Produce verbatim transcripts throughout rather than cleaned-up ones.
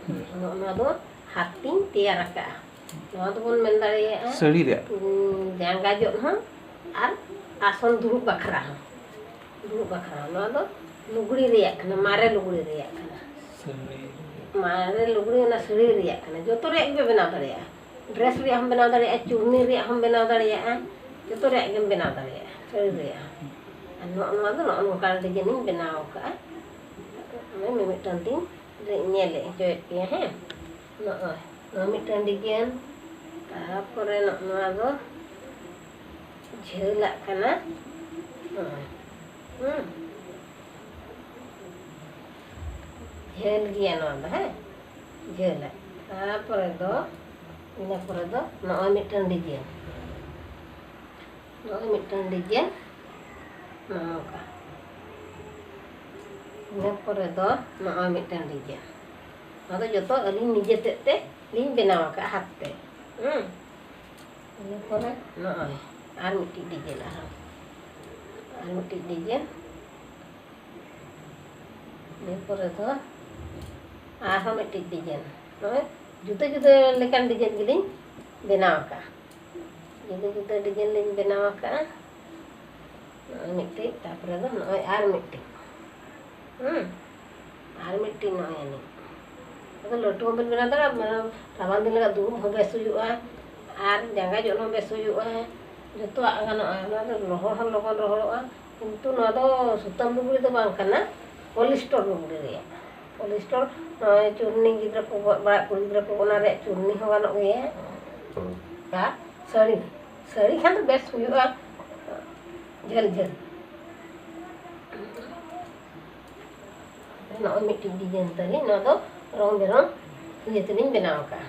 ᱱᱚᱜᱼᱚ ᱱᱚᱣᱟ ᱫᱚ ᱦᱟᱛ ᱛᱤᱧ ᱛᱮᱭᱟᱨ ᱟᱠᱟᱫᱼᱟ᱾ ᱱᱚᱣᱟ ᱫᱚᱵᱚᱱ ᱢᱮᱱ ᱫᱟᱲᱮᱭᱟᱜᱼᱟ ᱥᱟᱹᱲᱤ ᱨᱮᱭᱟᱜ᱾ ᱩᱸ, ᱡᱟᱸᱜᱟ ᱡᱚᱜ ᱦᱚᱸ ᱟᱨ ᱟᱥᱚᱱ ᱫᱩᱲᱩᱵ ᱵᱟᱠᱷᱨᱟ ᱦᱚᱸ᱾ ᱫᱩᱲᱩᱵ ᱵᱟᱠᱷᱨᱟ ᱦᱚᱸ᱾ ᱱᱚᱣᱟ ᱫᱚ ᱞᱩᱜᱽᱲᱤ ᱨᱮᱭᱟᱜ ᱠᱟᱱᱟ, ᱢᱟᱨᱮ ᱞᱩᱜᱽᱲᱤ ᱨᱮᱭᱟᱜ ᱠᱟᱱᱟ᱾ ᱥᱟᱹᱲᱤ᱾ ᱢᱟᱨᱮ ᱞᱩᱜᱽᱲᱤ ᱚᱱᱟ ᱥᱟᱹᱲᱤ ᱨᱮᱭᱟᱜ ᱠᱟᱱᱟ᱾ ᱡᱚᱛᱚ ᱨᱮᱭᱟᱜ ᱜᱮᱯᱮ ᱵᱮᱱᱟᱣ ᱫᱟᱲᱮᱭᱟᱜᱼᱟ᱾ ᱰᱨᱮᱥ ᱨᱮᱭᱟᱜ ᱦᱚᱸ ᱵᱮᱱᱟᱣ ᱫᱟᱲᱮᱭᱟᱜᱼᱟ, ᱪᱩᱲᱱᱤ ᱨᱮᱭᱟᱜ ᱦᱚᱸ ᱵᱮᱱᱟᱣ ᱫᱟᱲᱮᱭᱟᱜᱼᱟ, ᱡᱚᱛᱚ ᱨᱮᱭᱟᱜ ᱜᱮᱢ ᱵᱮᱱᱟᱣ ᱫᱟᱲᱮᱭᱟᱜᱼᱟ ᱥᱟᱹᱲᱤ ᱨᱮᱭᱟᱜ ᱦᱚᱸ᱾ ᱟᱨ ᱱᱚᱜᱼᱚ ᱱᱚᱣᱟ ᱫᱚ ᱱᱚᱜᱼᱚ ᱱᱚᱝᱠᱟ ᱰᱤᱡᱟᱭᱤᱱ ᱤᱧ ᱵᱮᱱᱟᱣ ᱟᱠᱟᱫᱼᱟ᱾ ᱱᱚᱜᱼᱚᱭ ᱢᱤᱢᱤᱫᱴᱟᱝ ᱛᱤᱧ ᱧᱮᱞ ᱦᱚᱪᱚᱭᱮᱫ ᱯᱮᱭᱟ, ᱦᱮᱸ᱾ ᱱᱚᱜᱼᱚᱭ ᱱᱚᱣᱟ ᱢᱤᱫᱴᱟᱝ ᱰᱤᱡᱟᱭᱤᱱ, ᱛᱟᱨᱯᱚᱨᱮ ᱱᱚᱜᱼᱚ ᱱᱚᱣᱟ ᱫᱚ ᱡᱷᱟᱹᱞᱟᱜ ᱠᱟᱱᱟ᱾ ᱱᱚᱜᱼᱚᱭ, ᱦᱩᱸ, ᱡᱷᱟᱹᱞ ᱜᱮᱭᱟ ᱱᱚᱣᱟ ᱫᱚ, ᱦᱮᱸ, ᱡᱷᱟᱹᱞᱟᱜ᱾ ᱛᱟᱨᱯᱚᱨᱮ ᱫᱚ, ᱤᱱᱟᱹ ᱯᱚᱨᱮ ᱫᱚ ᱱᱚᱜᱼᱚᱭ ᱢᱤᱫᱴᱟᱝ ᱰᱤᱡᱟᱭᱤᱱ, ᱱᱚᱜᱼᱚᱭ ᱢᱤᱫᱴᱟᱝ ᱰᱤᱡᱟᱭᱤᱱ, ᱱᱚᱜᱼᱚ ᱱᱚᱝᱠᱟ᱾ ᱤᱱᱟᱹ ᱯᱚᱨᱮ ᱫᱚ ᱱᱚᱜᱼᱚᱭ ᱢᱤᱫᱴᱟᱝ ᱰᱤᱡᱟᱭᱤᱱ᱾ ᱱᱚᱣᱟ ᱫᱚ ᱡᱚᱛᱚ ᱟᱹᱞᱤᱧ ᱱᱤᱡᱮ ᱛᱮᱫ ᱛᱮ ᱞᱤᱧ ᱵᱮᱱᱟᱣ ᱟᱠᱟᱫᱼᱟ, ᱦᱟᱛ ᱛᱮ᱾ ᱦᱩᱸ᱾ ᱤᱱᱟᱹ ᱯᱚᱨᱮ ᱱᱚᱜᱼᱚᱭ ᱟᱨ ᱢᱤᱫᱴᱤᱡ ᱰᱤᱡᱟᱭᱤᱱ, ᱟᱨᱦᱚᱸ ᱟᱨ ᱢᱤᱫᱴᱤᱡ ᱰᱤᱡᱟᱭᱤᱱ᱾ ᱤᱱᱟᱹ ᱯᱚᱨᱮ ᱫᱚ ᱟᱨᱦᱚᱸ ᱢᱤᱫᱴᱤᱡ ᱰᱤᱡᱟᱭᱤᱱ᱾ ᱱᱚᱜᱼᱚᱭ ᱡᱩᱫᱟᱹ ᱡᱩᱫᱟᱹ ᱞᱮᱠᱟᱱ ᱰᱤᱡᱟᱭᱤᱱ ᱜᱮᱞᱤᱧ ᱵᱮᱱᱟᱣ ᱟᱠᱟᱫᱼᱟ᱾ ᱡᱩᱫᱟᱹ ᱡᱩᱫᱟᱹ ᱰᱤᱡᱟᱭᱤᱱ ᱞᱤᱧ ᱵᱮᱱᱟᱣ ᱟᱠᱟᱫᱼᱟ᱾ ᱱᱚᱜᱼᱚᱭ ᱢᱤᱫᱴᱤᱡ, ᱛᱟᱨᱯᱚᱨᱮ ᱫᱚ ᱱᱚᱜᱼᱚᱭ ᱟᱨ ᱢᱤᱫᱴᱤᱡ᱾ ᱦᱩᱸ, ᱟᱨ ᱢᱤᱫᱴᱤᱡ ᱱᱚᱜᱼᱚᱭ ᱟᱹᱱᱤᱡ᱾ ᱟᱫᱚ ᱞᱟᱹᱴᱩ ᱦᱚᱸᱵᱮᱱ ᱵᱮᱱᱟᱣ ᱫᱟᱲᱮᱭᱟᱜᱼᱟ, ᱨᱟᱵᱟᱝ ᱫᱤᱱ ᱞᱟᱹᱜᱤᱫ ᱫᱩᱲᱩᱵ ᱦᱚᱸ ᱵᱮᱥ ᱦᱩᱭᱩᱜᱼᱟ, ᱟᱨ ᱡᱟᱸᱜᱟ ᱡᱚᱜ ᱦᱚᱸ ᱵᱮᱥ ᱦᱩᱭᱩᱜᱼᱟ, ᱡᱚᱛᱚᱣᱟᱜ ᱜᱟᱱᱚᱜᱼᱟ᱾ ᱱᱚᱣᱟ ᱫᱚ ᱨᱚᱦᱚᱲ ᱦᱚᱸ ᱞᱚᱜᱚᱱ ᱨᱚᱦᱚᱲᱚᱜᱼᱟ, ᱠᱤᱱᱛᱩ ᱱᱚᱣᱟ ᱫᱚ ᱥᱩᱛᱟᱹᱢ ᱞᱩᱜᱽᱲᱤ ᱫᱚ ᱵᱟᱝ ᱠᱟᱱᱟ, ᱯᱚᱞᱤᱥᱴᱚᱨ ᱞᱩᱜᱽᱲᱤ ᱨᱮᱭᱟᱜ᱾ ᱯᱚᱞᱤᱥᱴᱚᱨ, ᱱᱚᱜᱼᱚᱭ ᱪᱩᱨᱱᱤ ᱜᱤᱫᱽᱨᱟᱹ ᱠᱚ ᱜᱚᱜ ᱵᱟᱲᱟᱜ, ᱠᱩᱲᱤ ᱜᱤᱫᱽᱨᱟᱹ ᱠᱚ ᱚᱱᱟ ᱨᱮᱭᱟᱜ ᱪᱩᱨᱱᱤ ᱦᱚᱸ ᱜᱟᱱᱚᱜ ᱜᱮᱭᱟ᱾ ᱟᱨ ᱥᱟᱹᱲᱤ, ᱥᱟᱹᱲᱤ ᱠᱷᱟᱱ ᱫᱚ ᱵᱮᱥ ᱦᱩᱭᱩᱜᱼᱟ, ᱡᱷᱟᱹᱞ ᱡᱷᱟᱹᱞ᱾ ᱱᱚᱜᱼᱚᱭ ᱢᱤᱫᱴᱤᱡ ᱰᱤᱡᱟᱭᱤᱱ ᱛᱟᱹᱞᱤᱧ, ᱱᱚᱣᱟ ᱫᱚ ᱨᱚᱝ ᱵᱮᱨᱚᱝ ᱤᱭᱟᱹ ᱛᱮᱞᱤᱧ ᱵᱮᱱᱟᱣ ᱟᱠᱟᱫᱼᱟ᱾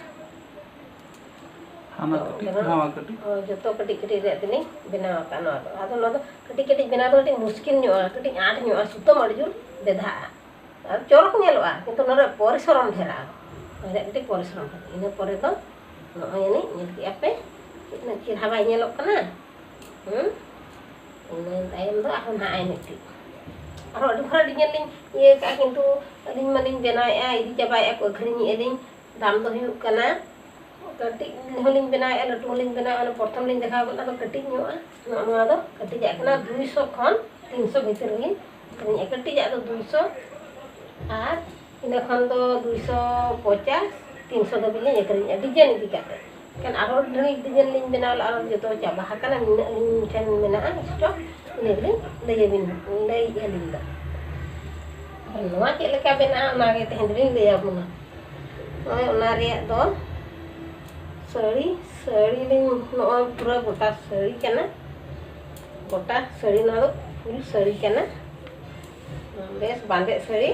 ᱦᱟᱱᱟ ᱨᱚᱝ ᱠᱟᱹᱴᱤᱡ, ᱵᱮᱨᱚᱝ, ᱱᱟᱣᱟ ᱠᱟᱹᱴᱤᱡ᱾ ᱦᱳᱭ, ᱡᱚᱛᱚ ᱠᱟᱹᱴᱤᱡ ᱠᱟᱹᱴᱤᱡ ᱨᱮᱭᱟᱜ ᱛᱮᱞᱤᱧ ᱵᱮᱱᱟᱣ ᱟᱠᱟᱫᱼᱟ ᱱᱚᱣᱟ ᱫᱚ᱾ ᱟᱫᱚ ᱱᱚᱣᱟ ᱫᱚ ᱠᱟᱹᱴᱤᱡ ᱠᱟᱹᱴᱤᱡ ᱵᱮᱱᱟᱣ ᱫᱚ ᱠᱟᱹᱴᱤᱡ ᱢᱩᱥᱠᱤᱞ ᱧᱚᱜᱼᱟ, ᱠᱟᱹᱴᱤᱡ ᱟᱸᱴ ᱧᱚᱜᱼᱟ, ᱥᱩᱛᱟᱹᱢ ᱟᱹᱰᱤ ᱡᱳᱨ ᱵᱮᱫᱷᱟᱜᱼᱟ᱾ ᱟᱨ ᱪᱚᱨᱚᱠ ᱧᱮᱞᱚᱜᱼᱟ, ᱠᱤᱱᱛᱩ ᱱᱚᱣᱟ ᱨᱮ ᱯᱚᱨᱤᱥᱨᱚᱢ ᱰᱷᱮᱨᱟ, ᱱᱚᱣᱟ ᱨᱮ ᱠᱟᱹᱴᱤᱡ ᱯᱚᱨᱤᱥᱨᱚᱢ ᱰᱷᱮᱨᱟ᱾ ᱤᱱᱟᱹ ᱯᱚᱨᱮ ᱫᱚ ᱱᱚᱜᱼᱚᱭ ᱟᱹᱱᱤᱡ ᱧᱮᱞ ᱠᱮᱜᱼᱟ ᱯᱮ, ᱛᱤᱱᱟᱹᱜ ᱪᱮᱦᱨᱟ ᱵᱟᱭ ᱧᱮᱞᱚᱜ ᱠᱟᱱᱟ? ᱦᱩᱸ? ᱤᱱᱟᱹ ᱛᱟᱭᱚᱢ ᱫᱚ ᱟᱨᱦᱚᱸ ᱱᱟᱦᱟᱜ ᱟᱭ ᱢᱤᱫᱴᱤᱡ᱾ ᱟᱨᱦᱚᱸ ᱟᱹᱰᱤ ᱦᱚᱲ ᱟᱹᱰᱤ ᱧᱮᱞ ᱞᱤᱧ ᱤᱭᱟᱹ ᱠᱟᱜᱼᱟ, ᱠᱤᱱᱛᱩ ᱟᱹᱞᱤᱧ ᱢᱟᱞᱤᱧ ᱵᱮᱱᱟᱣᱮᱫᱼᱟ, ᱤᱫᱤ ᱪᱟᱵᱟᱭᱮᱫᱼᱟ ᱠᱚ, ᱟᱹᱠᱷᱨᱤᱧᱮᱫᱼᱟ ᱞᱤᱧ᱾ ᱫᱟᱢ ᱫᱚ ᱦᱩᱭᱩᱜ ᱠᱟᱱᱟ, ᱠᱟᱹᱴᱤᱡ ᱦᱚᱸᱞᱤᱧ ᱵᱮᱱᱟᱣᱮᱫᱼᱟ, ᱞᱟᱹᱴᱩ ᱦᱚᱸᱞᱤᱧ ᱵᱮᱱᱟᱣᱮᱫᱼᱟ, ᱚᱱᱟ ᱯᱨᱚᱛᱷᱚᱢ ᱞᱤᱧ ᱫᱮᱠᱷᱟᱣ ᱠᱮᱫ ᱚᱱᱟ ᱫᱚ ᱠᱟᱹᱴᱤᱡ ᱧᱚᱜᱼᱟ᱾ ᱱᱚᱜᱼᱚ ᱱᱚᱣᱟ ᱫᱚ ᱠᱟᱹᱴᱤᱡᱟᱜ ᱠᱟᱱᱟ, ᱫᱩᱭᱥᱚ ᱠᱷᱚᱱ ᱛᱤᱱᱥᱚ ᱵᱷᱤᱛᱤᱨ ᱨᱮᱞᱤᱧ ᱟᱹᱠᱷᱨᱤᱧᱮᱫᱼᱟ᱾ ᱠᱟᱹᱴᱤᱡᱟᱜ ᱫᱚ ᱫᱩᱭᱥᱚ, ᱟᱨ ᱤᱱᱟᱹ ᱠᱷᱚᱱ ᱫᱚ ᱫᱩᱭᱥᱚ ᱯᱚᱧᱪᱟᱥ, ᱛᱤᱱᱥᱚ ᱫᱷᱟᱹᱵᱤᱡ ᱞᱤᱧ ᱟᱹᱠᱷᱨᱤᱧᱮᱫᱼᱟ, ᱰᱤᱡᱟᱭᱤᱱ ᱤᱫᱤ ᱠᱟᱛᱮ᱾ ᱮᱱᱠᱷᱟᱱ ᱟᱨᱦᱚᱸ ᱰᱷᱮᱨ ᱰᱤᱡᱟᱭᱤᱱ ᱞᱤᱧ ᱵᱮᱱᱟᱣ ᱞᱮᱫᱼᱟ, ᱟᱨᱦᱚᱸ ᱡᱚᱛᱚ ᱪᱟᱵᱟ ᱟᱠᱟᱱᱟ, ᱱᱤᱱᱟᱹᱜ ᱟᱹᱞᱤᱧ ᱴᱷᱮᱱ ᱢᱮᱱᱟᱜᱼᱟ ᱥᱴᱚᱠ, ᱤᱱᱟᱹ ᱜᱮᱞᱤᱧ ᱞᱟᱹᱭᱟᱵᱤᱱ, ᱞᱟᱹᱭᱮᱫᱼᱟ ᱟᱹᱞᱤᱧ ᱫᱚ᱾ ᱟᱨ ᱱᱚᱣᱟ ᱪᱮᱫ ᱞᱮᱠᱟ ᱵᱮᱱᱟᱜᱼᱟ, ᱚᱱᱟᱜᱮ ᱛᱮᱦᱮᱧ ᱫᱚᱞᱤᱧ ᱞᱟᱹᱭᱟᱵᱚᱱᱟ᱾ ᱱᱚᱜᱼᱚᱭ ᱚᱱᱟ ᱨᱮᱭᱟᱜ ᱫᱚ ᱥᱟᱹᱲᱤ, ᱥᱟᱹᱲᱤ ᱞᱤᱧ, ᱱᱚᱜᱼᱚᱭ ᱯᱩᱨᱟᱹ ᱜᱚᱴᱟ ᱥᱟᱹᱲᱤ ᱠᱟᱱᱟ, ᱜᱚᱴᱟ ᱥᱟᱹᱲᱤ, ᱱᱚᱣᱟ ᱫᱚ ᱯᱷᱩᱞ ᱥᱟᱹᱲᱤ ᱠᱟᱱᱟ, ᱵᱮᱥ ᱵᱟᱸᱫᱮᱜ ᱥᱟᱹᱲᱤ᱾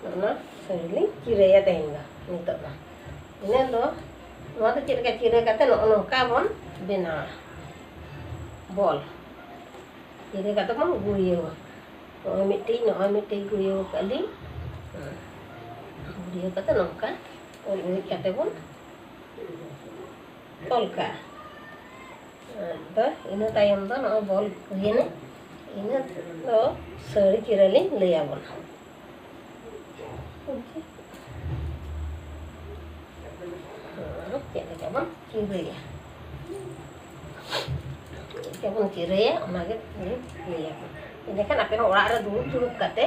ᱚᱱᱟ ᱥᱟᱹᱲᱤ ᱞᱤᱧ ᱪᱤᱨᱟᱹᱭᱟ ᱛᱮᱦᱮᱧ ᱫᱚ, ᱱᱤᱛᱚᱜ ᱫᱚ᱾ ᱤᱱᱟᱹ ᱫᱚ, ᱱᱚᱣᱟ ᱫᱚ ᱪᱮᱫ ᱞᱮᱠᱟ ᱪᱤᱨᱟᱹ ᱠᱟᱛᱮ ᱱᱚᱜᱼᱚ ᱱᱚᱝᱠᱟ ᱵᱚᱱ ᱵᱮᱱᱟᱣᱟ, ᱵᱚᱞ᱾ ᱪᱤᱨᱟᱹ ᱠᱟᱛᱮ ᱵᱚᱱ ᱜᱩᱲᱭᱟᱹᱣᱟ᱾ ᱱᱚᱜᱼᱚᱭ ᱢᱤᱫᱴᱤᱡ, ᱱᱚᱜᱼᱚᱭ ᱢᱤᱫᱴᱤᱡ ᱜᱩᱲᱭᱟᱹᱣ ᱠᱟᱜ ᱞᱤᱧ᱾ ᱦᱮᱸ᱾ ᱜᱩᱲᱭᱟᱹᱣ ᱠᱟᱛᱮ ᱱᱚᱝᱠᱟ ᱩᱨᱤᱡ ᱠᱟᱛᱮ ᱵᱚᱱ ᱛᱚᱞ ᱠᱟᱜᱼᱟ᱾ ᱟᱫᱚ ᱤᱱᱟᱹ ᱛᱟᱭᱚᱢ ᱫᱚ ᱱᱚᱜᱼᱚᱭ ᱵᱚᱞ ᱦᱩᱭᱮᱱᱟ᱾ ᱤᱱᱟᱹ ᱫᱚ ᱥᱟᱹᱲᱤ ᱪᱤᱨᱟᱹ ᱞᱤᱧ ᱞᱟᱹᱭ ᱟᱵᱚᱱᱟ᱾ ᱪᱮᱫ ᱞᱮᱠᱟ ᱵᱚᱱ ᱪᱤᱨᱟᱹᱭᱟ, ᱪᱮᱫ ᱞᱮᱠᱟ ᱵᱚᱱ ᱪᱤᱨᱟᱹᱭᱟ, ᱚᱱᱟᱜᱮ ᱞᱤᱧ ᱞᱟᱹᱭ ᱟᱵᱚᱱᱟ᱾ ᱮᱸᱰᱮᱠᱷᱟᱱ ᱟᱯᱮ ᱦᱚᱸ ᱚᱲᱟᱜ ᱨᱮ ᱫᱩᱲᱩᱵ ᱫᱩᱲᱩᱵ ᱠᱟᱛᱮ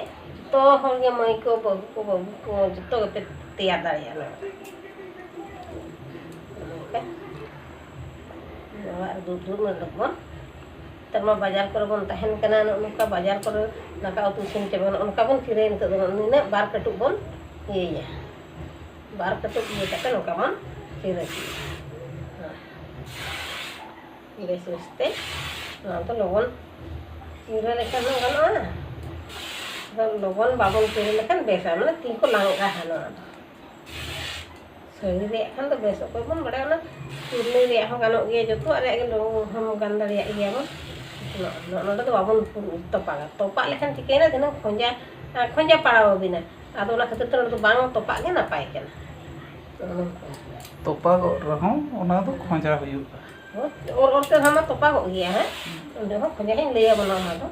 ᱡᱚᱛᱚ ᱦᱚᱲ ᱜᱮ, ᱢᱟᱹᱭ ᱠᱚ, ᱵᱟᱹᱵᱩ ᱠᱚ, ᱵᱟᱹᱵᱩ ᱠᱚ, ᱡᱚᱛᱚ ᱜᱮᱯᱮ ᱛᱮᱭᱟᱨ ᱫᱟᱲᱮᱭᱟᱜᱼᱟ ᱱᱚᱣᱟ᱾ ᱱᱚᱝᱠᱟ ᱚᱲᱟᱜ ᱨᱮ ᱫᱩᱲᱩᱵ ᱫᱩᱲᱩᱵ ᱱᱚᱰᱮ ᱵᱚᱱ, ᱱᱮᱛᱟᱨ ᱢᱟ ᱵᱟᱡᱟᱨ ᱠᱚᱨᱮ ᱵᱚᱱ ᱛᱟᱦᱮᱱ ᱠᱟᱱᱟ, ᱱᱚᱜᱼᱚ ᱱᱚᱝᱠᱟ ᱵᱟᱡᱟᱨ ᱠᱚᱨᱮ ᱫᱟᱠᱟ ᱩᱛᱩ ᱤᱥᱤᱱ ᱪᱟᱵᱟ, ᱱᱚᱜᱼᱚ ᱱᱚᱝᱠᱟ ᱵᱚᱱ ᱪᱤᱨᱟᱹᱭᱟ᱾ ᱱᱤᱛᱚᱜ ᱫᱚ ᱱᱤᱱᱟᱹᱜ ᱵᱟᱨ ᱠᱟᱹᱴᱩᱵ ᱵᱚᱱ ᱤᱭᱟᱹᱭᱟ, ᱵᱟᱨ ᱠᱟᱹᱴᱩᱵ ᱤᱭᱟᱹ ᱠᱟᱛᱮ ᱱᱚᱝᱠᱟ ᱵᱚᱱ ᱪᱤᱨᱟᱹ ᱠᱮᱫᱟ᱾ ᱵᱮᱥ ᱵᱮᱥᱛᱮ ᱱᱚᱣᱟ ᱫᱚ ᱞᱚᱜᱚᱱ ᱪᱤᱨᱟᱹ ᱞᱮᱠᱷᱟᱱ ᱦᱚᱸ ᱜᱟᱱᱚᱜᱼᱟ, ᱟᱫᱚ ᱞᱚᱜᱚᱱ ᱵᱟᱵᱚᱱ ᱪᱤᱨᱟᱹ ᱞᱮᱠᱷᱟᱱ ᱵᱮᱥᱟ, ᱢᱟᱱᱮ ᱛᱤ ᱠᱚ ᱞᱟᱸᱜᱟᱜᱼᱟ ᱱᱚᱣᱟ ᱫᱚ᱾ ᱥᱟᱹᱲᱤ ᱨᱮᱭᱟᱜ ᱠᱷᱟᱱ ᱫᱚ ᱵᱮᱥ ᱚᱠᱚᱡ ᱵᱚᱱ ᱵᱟᱲᱟᱭᱟ, ᱚᱱᱟ ᱪᱩᱨᱱᱤ ᱨᱮᱭᱟᱜ ᱦᱚᱸ ᱜᱟᱱᱚᱜ ᱜᱮᱭᱟ, ᱡᱚᱛᱚᱣᱟᱜ ᱨᱮᱭᱟᱜ ᱜᱮ ᱞᱚᱜᱚᱱ ᱦᱚᱸ ᱜᱟᱱ ᱫᱟᱲᱮᱭᱟᱜ ᱜᱮᱭᱟ ᱵᱚᱱ᱾ ᱱᱚ-, ᱱᱚᱰᱮ ᱫᱚ ᱵᱟᱵᱚᱱ ᱛᱚᱯᱟᱜᱟ, ᱛᱚᱯᱟᱜ ᱞᱮᱠᱷᱟᱱ ᱪᱤᱠᱟᱹᱭᱮᱱᱟ, ᱫᱷᱤᱱᱟᱹᱝ ᱠᱷᱚᱸᱡᱟ, ᱠᱷᱚᱸᱡᱟ ᱯᱟᱲᱟᱣ ᱟᱵᱤᱱᱟ᱾ ᱟᱫᱚ ᱚᱱᱟ ᱠᱷᱟᱹᱛᱤᱨ ᱛᱮ ᱱᱚᱰᱮ ᱫᱚ ᱵᱟᱝ ᱛᱚᱯᱟᱜ ᱜᱮ ᱱᱟᱯᱟᱭ ᱠᱟᱱᱟ᱾ ᱱᱚᱜᱼᱚ ᱱᱚᱝᱠᱟ᱾ ᱛᱚᱯᱟᱜᱚᱜ ᱨᱮᱦᱚᱸ ᱚᱱᱟ ᱫᱚ ᱠᱷᱚᱸᱡᱟ ᱦᱩᱭᱩᱜᱼᱟ᱾ ᱦᱳᱭ, ᱚᱨ ᱚᱨ ᱛᱮ ᱚᱱᱟ ᱢᱟ ᱛᱚᱯᱟᱜᱚᱜ ᱜᱮᱭᱟ, ᱦᱮᱸ? ᱚᱸᱰᱮ ᱦᱚᱸ ᱠᱷᱚᱸᱡᱟ ᱦᱚᱸᱧ ᱞᱟᱹᱭ ᱟᱵᱚᱱᱟ ᱚᱱᱟ ᱫᱚ᱾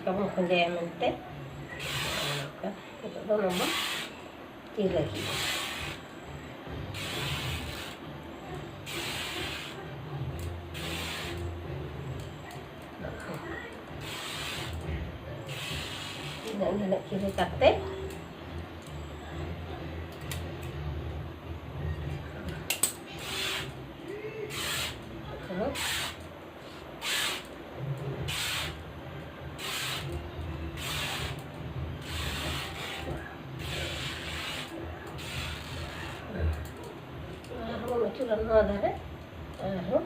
ᱚᱱᱠᱟ ᱵᱚᱱ ᱠᱷᱚᱸᱡᱟᱭᱟ ᱢᱮᱱᱛᱮ᱾ ᱱᱚᱝᱠᱟ ᱱᱤᱛᱚᱜ ᱫᱚ ᱚᱱᱟ ᱵᱚᱱ ᱪᱤᱨᱟᱹ ᱠᱮᱫᱟ᱾ ᱤᱱᱟᱹᱜ ᱜᱷᱟᱹᱱᱤᱡ ᱪᱤᱨᱟᱹ ᱠᱟᱛᱮ, ᱦᱩᱸ᱾ ᱟᱨᱦᱚᱸ ᱵᱚᱱ ᱟᱹᱪᱩᱨᱟ ᱱᱚᱣᱟ ᱫᱷᱟᱨᱮ, ᱟᱨᱦᱚᱸ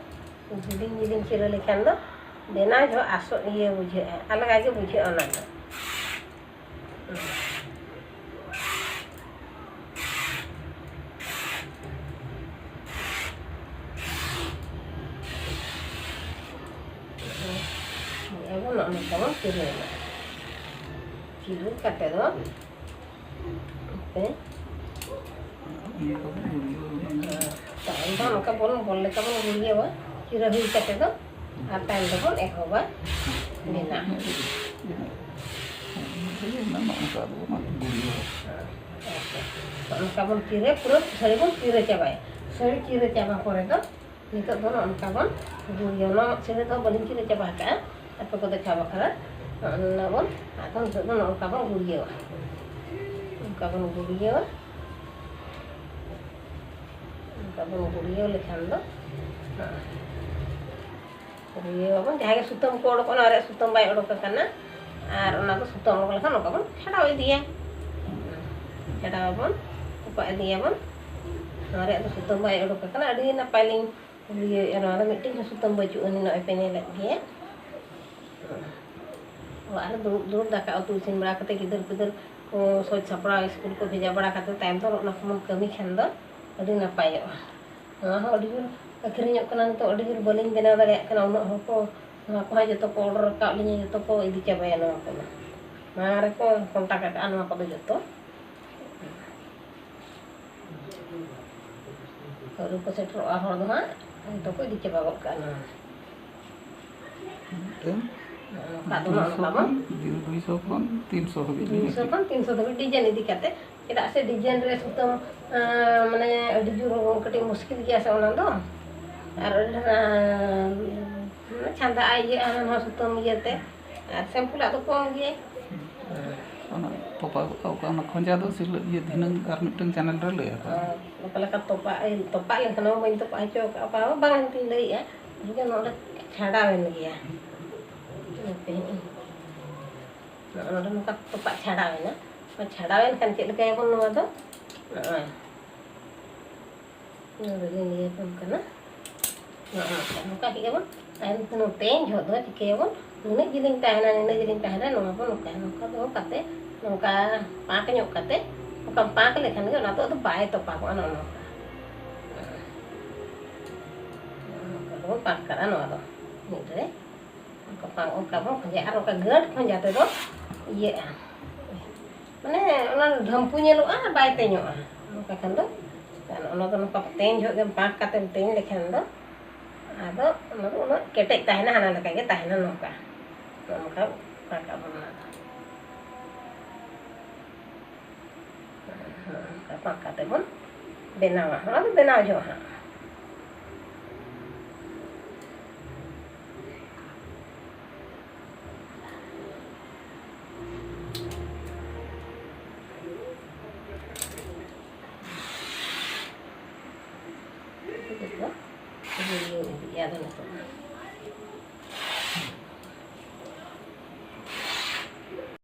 ᱡᱤᱞᱤᱧ ᱡᱤᱞᱤᱧ ᱪᱤᱨᱟᱹ ᱞᱮᱠᱷᱟᱱ ᱫᱚ ᱵᱮᱱᱟᱣ ᱡᱚᱦᱚᱜ ᱟᱥᱚᱜ ᱤᱭᱟᱹ ᱵᱩᱡᱷᱟᱹᱜᱼᱟ, ᱟᱞᱜᱟ ᱜᱮ ᱵᱩᱡᱷᱟᱹᱜᱼᱟ ᱚᱱᱟ ᱫᱚ᱾ ᱟᱵᱚ ᱱᱚᱜᱼᱚ ᱱᱚᱝᱠᱟ ᱵᱚᱱ ᱪᱤᱨᱟᱹᱭᱟ᱾ ᱪᱤᱨᱟᱹ ᱠᱟᱛᱮ ᱫᱚ ᱛᱟᱭᱚᱢ ᱫᱚ ᱱᱚᱝᱠᱟ ᱵᱚᱱ ᱵᱚᱞ ᱞᱮᱠᱟ ᱵᱚᱱ ᱜᱩᱲᱤᱭᱟᱹᱣᱟ, ᱪᱤᱨᱟᱹ ᱦᱩᱭ ᱠᱟᱛᱮ ᱫᱚ, ᱟᱨ ᱛᱟᱭᱚᱢ ᱫᱚᱵᱚᱱ ᱮᱦᱚᱵᱟ ᱵᱮᱱᱟᱣ᱾ ᱱᱚᱝᱠᱟ ᱵᱚᱱ ᱪᱤᱨᱟᱹ, ᱯᱩᱨᱟᱹ ᱥᱟᱹᱲᱤ ᱵᱚᱱ ᱪᱤᱨᱟᱹ ᱪᱟᱵᱟᱭᱟ᱾ ᱥᱟᱹᱲᱤ ᱪᱤᱨᱟᱹ ᱪᱟᱵᱟ ᱯᱚᱨᱮ ᱫᱚ ᱱᱤᱛᱚᱜ ᱫᱚ ᱱᱚᱜᱼᱚ ᱱᱚᱝᱠᱟ ᱵᱚᱱ ᱜᱩᱲᱤᱭᱟᱹᱣᱟ᱾ ᱱᱚᱣᱟ ᱥᱟᱹᱲᱤ ᱫᱚ ᱵᱟᱹᱞᱤᱧ ᱪᱤᱨᱟᱹ ᱪᱟᱵᱟ ᱟᱠᱟᱫᱼᱟ, ᱟᱯᱮ ᱠᱚ ᱫᱮᱠᱷᱟᱣ ᱵᱟᱠᱷᱨᱟ᱾ ᱱᱚᱜᱼᱚ ᱱᱚᱣᱟ ᱵᱚᱱ, ᱟᱫᱚ ᱱᱤᱛᱚᱜ ᱫᱚ ᱱᱚᱜᱼᱚ ᱱᱚᱝᱠᱟ ᱵᱚᱱ ᱜᱩᱲᱤᱭᱟᱹᱣᱟ᱾ ᱱᱚᱝᱠᱟ ᱵᱚᱱ ᱜᱩᱲᱤᱭᱟᱹᱣᱟ᱾ ᱚᱱᱠᱟ ᱵᱚᱱ ᱜᱩᱲᱭᱟᱹᱣ ᱞᱮᱠᱷᱟᱱ ᱫᱚ, ᱦᱮᱸ, ᱜᱩᱲᱭᱟᱹᱣ ᱟᱵᱚᱱ᱾ ᱡᱟᱦᱟᱸ ᱜᱮ ᱥᱩᱛᱟᱹᱢ ᱠᱚ ᱚᱰᱚᱠᱚᱜ, ᱚᱱᱟ ᱨᱮᱭᱟᱜ ᱥᱩᱛᱟᱹᱢ ᱵᱟᱭ ᱚᱰᱚᱠ ᱟᱠᱟᱱᱟ, ᱟᱨ ᱚᱱᱟ ᱫᱚ ᱥᱩᱛᱟᱹᱢ ᱚᱰᱚᱠ ᱞᱮᱠᱷᱟᱱ ᱱᱚᱝᱠᱟ ᱵᱚᱱ ᱪᱷᱟᱰᱟᱣ ᱤᱫᱤᱭᱟ᱾ ᱪᱷᱟᱰᱟᱣ ᱟᱵᱚᱱ, ᱛᱚᱯᱟᱜ ᱤᱫᱤᱭᱟᱵᱚᱱ᱾ ᱱᱚᱣᱟ ᱨᱮᱭᱟᱜ ᱫᱚ ᱥᱩᱛᱟᱹᱢ ᱵᱟᱭ ᱚᱰᱚᱠ ᱟᱠᱟᱱᱟ, ᱟᱹᱰᱤ ᱱᱟᱯᱟᱭ ᱞᱤᱧ ᱜᱩᱲᱭᱟᱹᱣᱮᱫᱼᱟ᱾ ᱱᱚᱣᱟ ᱫᱚ ᱢᱤᱫᱴᱮᱱ ᱦᱚᱸ ᱥᱩᱛᱟᱹᱢ ᱵᱟᱹᱪᱩᱜ ᱟᱹᱱᱤᱡ, ᱱᱚᱜᱼᱚᱭ ᱯᱮ ᱧᱮᱞᱮᱫ ᱜᱮᱭᱟ᱾ ᱚᱲᱟᱜ ᱨᱮ ᱫᱩᱲᱩᱵ ᱫᱩᱲᱩᱵ ᱫᱟᱠᱟ ᱩᱛᱩ ᱤᱥᱤᱱ ᱵᱟᱲᱟ ᱠᱟᱛᱮ, ᱜᱤᱫᱟᱹᱨ ᱯᱤᱫᱟᱹᱨ ᱠᱚ ᱥᱚᱡᱽ ᱥᱟᱯᱲᱟᱣ, ᱥᱠᱩᱞ ᱠᱚ ᱵᱷᱮᱡᱟ ᱵᱟᱲᱟ ᱠᱟᱛᱮ, ᱛᱟᱭᱚᱢ ᱫᱚ ᱚᱱᱟ ᱠᱚᱵᱚᱱ ᱠᱟᱹᱢᱤ ᱠᱷᱟᱱ ᱫᱚ ᱟᱹᱰᱤ ᱱᱟᱯᱟᱭᱚᱜᱼᱟ᱾ ᱱᱚᱣᱟ ᱦᱚᱸ ᱟᱹᱰᱤ ᱡᱳᱨ ᱟᱹᱠᱷᱨᱤᱧᱚᱜ ᱠᱟᱱᱟ ᱱᱤᱛᱚᱜ, ᱟᱹᱰᱤ ᱡᱳᱨ ᱵᱟᱹᱞᱤᱧ ᱵᱮᱱᱟᱣ ᱫᱟᱲᱮᱭᱟᱜ ᱠᱟᱱᱟ᱾ ᱩᱱᱟᱹᱜ ᱦᱚᱲ ᱠᱚ ᱱᱚᱣᱟ ᱠᱚᱦᱚᱸ ᱡᱚᱛᱚ ᱠᱚ ᱚᱰᱟᱨ ᱟᱠᱟᱫ ᱞᱤᱧᱟ, ᱡᱚᱛᱚ ᱠᱚ ᱤᱫᱤ ᱪᱟᱵᱟᱭᱟ ᱱᱚᱣᱟ ᱠᱚᱫᱚ᱾ ᱢᱟᱲᱟᱝ ᱨᱮᱠᱚ ᱠᱚᱱᱴᱟᱠᱴ ᱟᱠᱟᱫᱼᱟ ᱱᱚᱣᱟ ᱠᱚᱫᱚ ᱡᱚᱛᱚ᱾ ᱟᱹᱣᱨᱤ ᱠᱚ ᱥᱮᱴᱮᱨᱚᱜᱼᱟ ᱦᱚᱲ ᱫᱚ ᱦᱟᱸᱜ, ᱡᱚᱛᱚ ᱠᱚ ᱤᱫᱤ ᱪᱟᱵᱟ ᱜᱚᱫ ᱠᱟᱜᱼᱟ ᱱᱚᱣᱟ᱾ ᱢᱤᱫᱴᱮᱱ ᱱᱚᱝᱠᱟ ᱫᱚ ᱱᱚᱜᱼᱚ ᱱᱚᱝᱠᱟ ᱵᱚᱱ ᱫᱩᱭᱥᱚ ᱠᱷᱚᱱ ᱛᱤᱱᱥᱚ ᱫᱷᱟᱹᱵᱤᱡ ᱞᱤᱧ ᱫᱩᱭᱥᱚ ᱠᱷᱚᱱ ᱛᱤᱱᱥᱚ ᱫᱷᱟᱹᱵᱤᱡ ᱰᱤᱡᱟᱭᱤᱱ ᱤᱫᱤ ᱠᱟᱛᱮ᱾ ᱪᱮᱫᱟᱜ ᱥᱮ ᱰᱤᱡᱟᱭᱤᱱ ᱨᱮ ᱥᱩᱛᱟᱹᱢ, ᱟᱸ, ᱢᱟᱱᱮ ᱟᱹᱰᱤ ᱡᱳᱨ ᱠᱟᱹᱴᱤᱡ ᱢᱩᱥᱠᱤᱞ ᱜᱮᱭᱟ ᱥᱮ ᱚᱱᱟ ᱫᱚ᱾ ᱟᱨ ᱟᱹᱰᱤ ᱰᱷᱮᱨ, ᱟᱸ, ᱪᱷᱟᱸᱫᱟᱜᱼᱟ, ᱤᱭᱟᱹᱜᱼᱟ ᱦᱟᱱᱟ ᱱᱚᱣᱟ ᱥᱩᱛᱟᱹᱢ ᱤᱭᱟᱹᱛᱮ᱾ ᱟᱨ ᱥᱤᱢᱯᱤᱞᱟᱜ ᱫᱚ ᱠᱚᱢ ᱜᱮ᱾ ᱚᱱᱟ ᱛᱚᱯᱟ, ᱚᱠᱟ ᱚᱱᱟ ᱠᱷᱚᱸᱡᱟ ᱫᱚ ᱥᱤᱞᱟᱹ-, ᱤᱭᱟᱹ ᱫᱷᱤᱱᱟᱹᱝ ᱟᱨ ᱢᱤᱫᱴᱟᱝ ᱪᱮᱱᱮᱞ ᱨᱮ ᱞᱟᱹᱭ ᱟᱠᱚ᱾ ᱟᱨ ᱚᱠᱟ ᱞᱮᱠᱟ ᱛᱚᱯᱟ, ᱛᱚᱯᱟᱜ ᱞᱮᱱᱠᱷᱟᱱ ᱦᱚᱸ ᱵᱟᱹᱧ ᱛᱚᱯᱟ ᱦᱚᱪᱚ ᱟᱠᱟᱫᱼᱟ, ᱚᱠᱟ ᱦᱚᱸ ᱵᱟᱝ ᱮᱱᱛᱮᱧ ᱞᱟᱹᱭᱮᱫᱼᱟ᱾ ᱤᱧ ᱫᱚ ᱱᱚᱰᱮ ᱪᱷᱟᱰᱟᱣᱮᱱ ᱜᱮᱭᱟ᱾ ᱱᱚᱜᱼᱚ ᱱᱚᱰᱮ ᱱᱚᱝᱠᱟ ᱛᱚᱯᱟᱜ ᱪᱷᱟᱰᱟᱣᱮᱱᱟ᱾ ᱪᱷᱟᱰᱟᱣᱮᱱ ᱠᱷᱟᱱ ᱪᱮᱫ ᱞᱮᱠᱟᱭᱟᱵᱚᱱ ᱱᱚᱣᱟ ᱫᱚ? ᱱᱚᱜᱼᱚᱭ᱾ ᱱᱚᱣᱟ ᱫᱚ ᱞᱤᱧ ᱞᱟᱹᱭ ᱟᱵᱚᱱ ᱠᱟᱱᱟ᱾ ᱱᱚᱜᱼᱚ ᱱᱚᱝᱠᱟ, ᱱᱚᱝᱠᱟ ᱠᱮᱫ ᱜᱮᱵᱚᱱ᱾ ᱛᱟᱭᱚᱢ ᱛᱮ ᱱᱚᱛᱮᱧ ᱡᱷᱚᱜ ᱫᱚ ᱪᱤᱠᱟᱹᱭᱟᱵᱚᱱ? ᱱᱩᱱᱟᱹᱜ ᱡᱤᱞᱤᱧ ᱛᱟᱦᱮᱱᱟ, ᱱᱩᱱᱟᱹᱜ ᱡᱤᱞᱤᱧ ᱛᱟᱦᱮᱱᱟ, ᱱᱚᱣᱟ ᱵᱚᱱ ᱱᱚᱝᱠᱟ, ᱱᱚᱝᱠᱟ ᱫᱚᱦᱚ ᱠᱟᱛᱮ, ᱱᱚᱝᱠᱟ ᱯᱟᱸᱠ ᱧᱚᱜ ᱠᱟᱛᱮ, ᱱᱚᱝᱠᱟᱢ ᱯᱟᱸᱠ ᱞᱮᱠᱷᱟᱱ ᱜᱮ ᱚᱱᱟ ᱫᱚ ᱟᱫᱚ ᱵᱟᱭ ᱛᱚᱯᱟᱜᱚᱜᱼᱟ᱾ ᱱᱚᱜᱼᱚ ᱱᱚᱝᱠᱟ, ᱱᱚᱜᱼᱚ ᱱᱚᱝᱠᱟ ᱫᱚᱵᱚᱱ ᱯᱟᱸᱠ ᱠᱟᱜᱼᱟ ᱱᱚᱣᱟ ᱫᱚ ᱢᱤᱫ ᱨᱮ᱾ ᱚᱱᱠᱟ ᱯᱟᱸᱠ, ᱚᱱᱠᱟ ᱵᱚᱱ ᱠᱷᱚᱸᱡᱟ᱾ ᱟᱨ ᱚᱱᱠᱟ ᱜᱟᱹᱴ ᱠᱷᱚᱸᱡᱟ ᱛᱮᱫᱚ ᱤᱭᱟᱹᱜᱼᱟ, ᱢᱟᱱᱮ ᱚᱱᱟ ᱰᱷᱟᱹᱢᱯᱩ ᱧᱮᱞᱚᱜᱼᱟ, ᱵᱟᱭ ᱛᱮᱧᱚᱜᱼᱟ᱾ ᱚᱱᱠᱟ ᱠᱷᱟᱱ ᱫᱚ ᱚᱱᱟ ᱫᱚ ᱱᱚᱝᱠᱟ ᱛᱮᱧ ᱡᱚᱦᱚᱜ ᱜᱮᱢ ᱯᱟᱸᱠ ᱠᱟᱛᱮᱢ ᱛᱮᱧ ᱞᱮᱠᱷᱟᱱ ᱫᱚ ᱟᱫᱚ ᱚᱱᱟ ᱫᱚ ᱩᱱᱟᱹᱜ ᱠᱮᱴᱮᱡ ᱛᱟᱦᱮᱱᱟ, ᱦᱟᱱᱟ ᱞᱮᱠᱟ ᱜᱮ ᱛᱟᱦᱮᱱᱟ᱾ ᱱᱚᱝᱠᱟ, ᱱᱚᱝᱠᱟ ᱯᱟᱸᱠ ᱟᱵᱚᱱ ᱚᱱᱟ ᱫᱚ᱾ ᱱᱚᱝᱠᱟ ᱯᱟᱸᱠ ᱠᱟᱛᱮ ᱵᱚᱱ ᱵᱮᱱᱟᱣᱟ᱾ ᱚᱱᱟ ᱫᱚ ᱵᱮᱱᱟᱣ ᱡᱚᱦᱚᱜ ᱦᱟᱸᱜ᱾ ᱡᱚᱛᱚ ᱤᱭᱟᱹ ᱤᱫᱤᱜᱼᱟ ᱟᱫᱚ ᱱᱤᱛᱚᱜ ᱫᱚ᱾